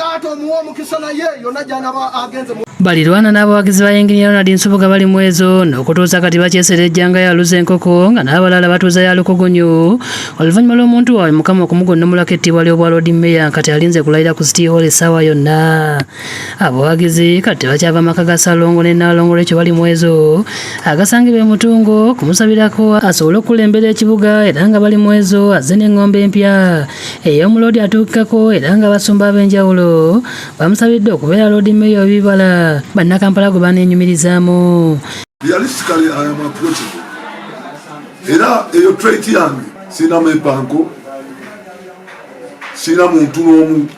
Taata omuwa omukisa naye yonna gy'anaba agenze. Balirwana n'abawagizi ba Yinginiya Ronald Nsubuga Balimwezo n'okutuusa kati bakyesera ejjanga yaluza enkoko nga n'abalala batuuza ya lukugunyu oluvannyuma lw'omuntu waabwe Mukama okumugonnomolako ettibwa ly'obwa Lord Mayor, kati alinze kulayira ku City Hall essaawa yonna. Abawagizi kati tebakyava maka ga Ssalongo ne Nnaalongo Rachel Balimwezo agasangibwa e Mutungo kumusabirako asobole okukulembera ekibuga, era nga Balimwezo azze n'eŋŋombe empya ey'omuloodi atuukikako, era nga abasumba ab'enjawulo bamusabidde okubeera Lord Mayor w'ebibala bannakampala gwe baneenyumirizaamu. Realistically, I am approachable, era eyo trait yange. Sirina mepanko, sirina muntu n'omu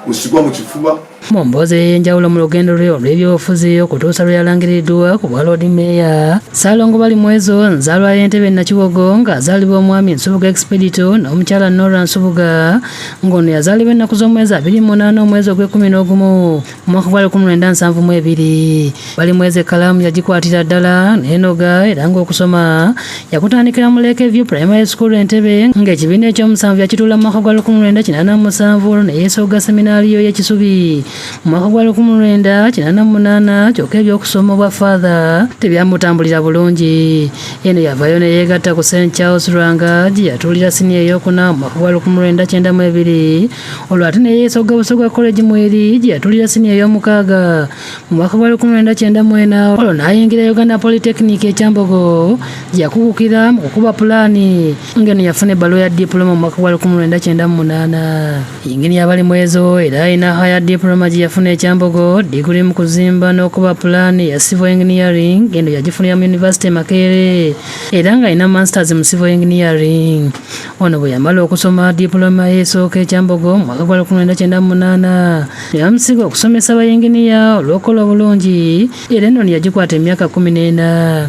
osigwa mu kifuba. Mu mboozi ey'enjawulo mu lugendo lwe olw'ebyobufuzi okutuusa lwe yalangiriddwa ku bwa Lord Mayor, Ssaalongo Balimwezo nzaalwa y'Entebe Nakiwogo, ng'azaalibwa omwami Nsubuga Expedito n'omukyala Nora Nsubuga, ng'ono yazaalibwa ennaku z'omwezi 28 omwezi ogw'e-11 mu mwaka gwa 1972. Balimwezo ekkalaamu yagikwatira ddala n'enoga, era ng'okusoma yakutandikira mu Lake View Primary School Entebe, ng'ekibiina ekyomusanvu yakituula mu mwaka gwa 1987, olwo ne yeesogga seminaariyo y'e Kisubi mu mwaka gwa 1988. Kyokka ebyokusoma obwa Father tebyamutambulira bulungi. Eno yavaayo ne yeegatta ku St Charles Lwanga gye yatuulira siniya eyokuna mu mwaka gwa 1992, olwo ate ne yeesogga Busoga College Mweri gye yatuulira siniya ey'omukaaga mu mwaka gwa 1994, olwo n'ayingira Uganda Polytechnic e Kyambogo gye yakugukira mu kukuba pulaani, ng'eno yafuna ebbaluwa ya diploma mu mwaka gwa 1998. Yinginiya Balimwezo era alina higher diploma gye yafuna e Kyambogo, diguli mu kuzimba n'okuba pulaani ya civil engineering, ng'eno yagifunira mu University Makerere, era ng'alina masters mu civil engineering. Ono bwe yamala okusoma diploma ye esooka e Kyambogo mu mwaka gwa 1998, ne bamusiga okusomesa bayinginiya olw'okukola obulungi, era eno yagikwata emyaka 14.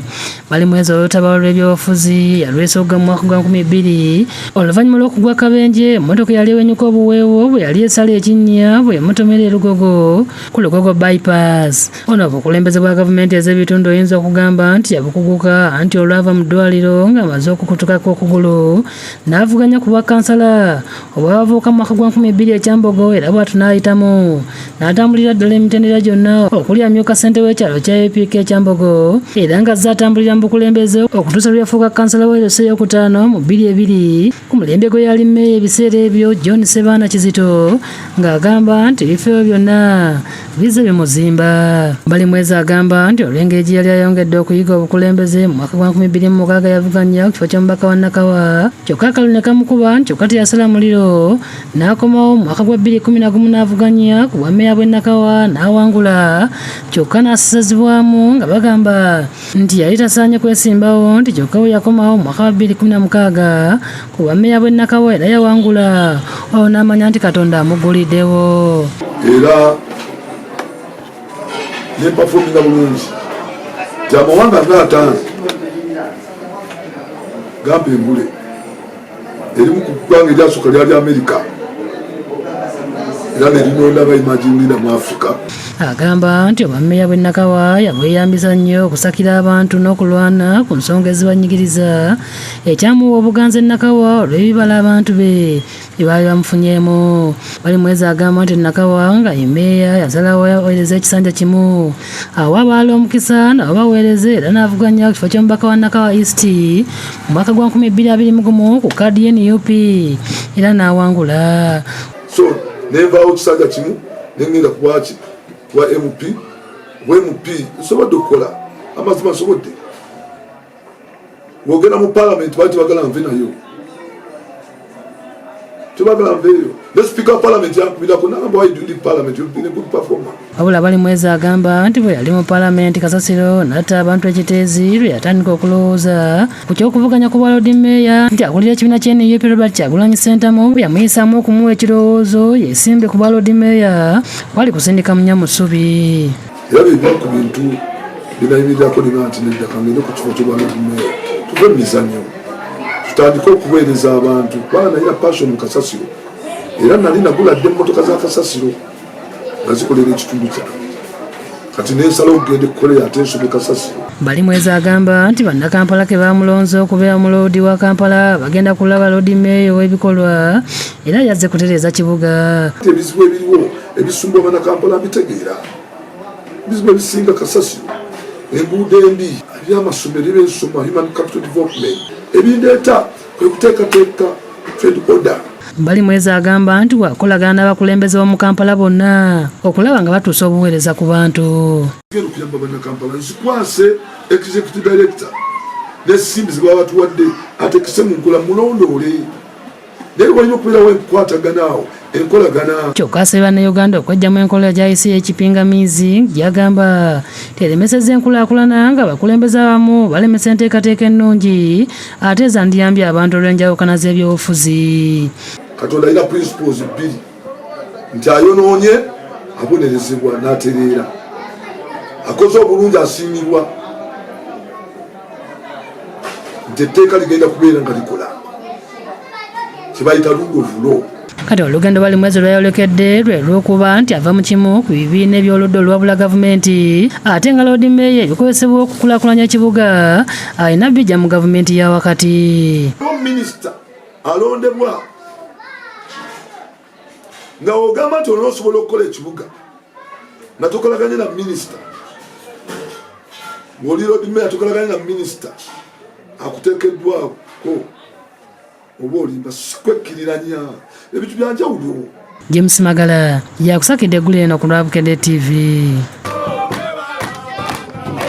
Balimwezo olutabaalo lw'ebyobufuzi yalwesogga mu mwaka gwa 2000 oluvannyuma lw'okugwa kabenje emmotoka eyali ewenyuka obuweewo bwe yali esala ekinnya bwe yamutomera e Lugogo ku Lugogo Bypass. Ono obukulembeze bwa gavumenti ez'ebitundu oyinza okugamba nti yabukuguka, anti olwava mu ddwaliro ng'amaze okukutukako okugulu n'avuganya ku bwa kansala obwabavuuka mu mwaka gwa 2000 e Kyambogo, era bw'atyo n'ayitamu n'atambulira ddala emitendera gyonna okuli amyuka ssentebe w'ekyalo kya UPK e Kyambogo, era nga azze atambulira mu bukulembeze okutuusa lwe yafuuka kansala wa LC eyokutaano mu 2020 ku mulembe gwe yali mmeeya ebiseera ebyo, John Sebaana Kizito, ng'agamba nti ebifo ebyo byonna bizze bimuzimba. Balimwezo agamba nti olw'engeri gye yali ayongedde okuyiga obukulembeze, mu mwaka gwa 2006 yavuganya ku kifo ky'omubaka wa Nakawa, kyokka akalulu ne kamukuba, kyokka teyasala muliro n'akomawo mu mwaka gwa 2011 n'avuganya ku bwammeeya bw'e Nakawa n'awangula, kyokka n'asazibwamu nga bagamba nti yali tasaanye kwesimbawo, nti kyokka bwe yakomawo mu mwaka wa 2016 ku bwammeeya bw'e Nakawa era yawangula, olwo n'amanya nti Katonda amugguliddewo. Era nempafominga bulungi nti amawanga nga 5 gampa engule. Erimu ku ggwanga eryasooka lyali Amerika, era nerinonda ba emerging leader mu Africa. Agamba nti obwammeeya bw'e Nakawa yabweyambisa nnyo okusakira abantu n'okulwana ku nsonga ezibanyigiriza, ekyamuwa obuganzi e Nakawa olw'ebibala abantu be bye baali bamufunyeemu. Balimwezo agamba nti Nakawa nga ye mmeeya yasalawo aweereza ekisanja kimu, awa abalala omukisa nabo baweereze, era n'avuganya ku kifo ky'omubaka wa Nakawa East mu mwaka gwa 2021 ku kaadi ye NUP era n'awangula. So nenvaawo kisanja kimu nengenda kubwaki wa MP. Bwa MP nsobodde okukola, amazima nsobodde. Bwogenda mu parliament baali tebagala nve nayo, tebagala nveeyo, ne speaker wa parliament yankubirako nagamba, "Why do you leave parliament? You've been a good performer." Wabula Balimwezo agamba nti bwe yali mu palamenti kasasiro n'atta abantu ekiteezi lwe yatandika okulowooza ku ky'okuvuganya ku bwa Lord Mayor, nti akulira ekibiina kya NUP Robert Kyagulanyi Ssentamu bwe yamuyisaamu okumuwa ekirowoozo yeesimbe ku bwa Lord Mayor kwali kusindika munyamusubi. Era byebimu ku bintu byenayimirirako nina nti nedda, kangende ku kifo ky'obwa Lord Mayor, tuve mu mizannyo tutandike okuweereza abantu, kubanga nalina passion mu kasasiro, era nali nagula dde emmotoka za kasasiro nga zikolera ekitundu kyange. Kati nensala okugenda ekukolera ate nsome kasasiro. Balimwezo agamba nti bannakampala ke bamulonze okubeera muloodi wa Kampala bagenda kulaba Loodi Meeya ow'ebikolwa, era yazze kutereeza kibuga. Ebizibu ebiriwo. Ebisumbuwa Bannakampala mbitegeera, ebizibu ebisinga kasasiro, enguudo embi, ebyamasomero, ebyensoma, human capital development. Ebindeeta kwe kuteekateeka trade order. Balimwezo agamba nti wakolagana n'abakulembeze b'omu Kampala bonna okulaba nga batuusa obuweereza ku bantu. Genda okuyamba Bannakampala, nzikwase executive director n'ensimbi ze baba batuwadde atekese mu nkola, mulondoole, naye walina okubeerawo enkwatagana awo, enkolagana. Kyokka asabye Bannayuganda okweggyamu enkola gy'ayise ey'ekipingamiizi, gy'agamba teremesezza enkulaakulana, nga abakulembeze abamu balemesa enteekateeka ennungi ate ezandiyambye abantu olw'enjawukana z'ebyobufuzi. Katonda alina principles bbiri, nti ayonoonye abonerezebwa n'atereera, akoze obulungi asiimibwa, nti etteeka ligenda kubeera nga likola kyebayita rule of law. Kati olugendo Balimwezo lwayolekedde lwe lw'okuba nti ava mu kimu ku bibiina eby'oludda oluwabula gavumenti, ate nga Loodi Meeya ebikozesebwa okukulaakulanya ekibuga alina bijja mu gavumenti ya wakati. Minisita alondebwa nga ogamba nti onoosobola okukola ekibuga nga tokolaganye na minisita, ng'oli Loodi Meeya tokolaganye na minisita akuteekeddwako, oba olimba. Sikwekkiriranya, ebintu byanjawulo. James Magala yakusakidde eggulu eno ku lwa Bukedde TV.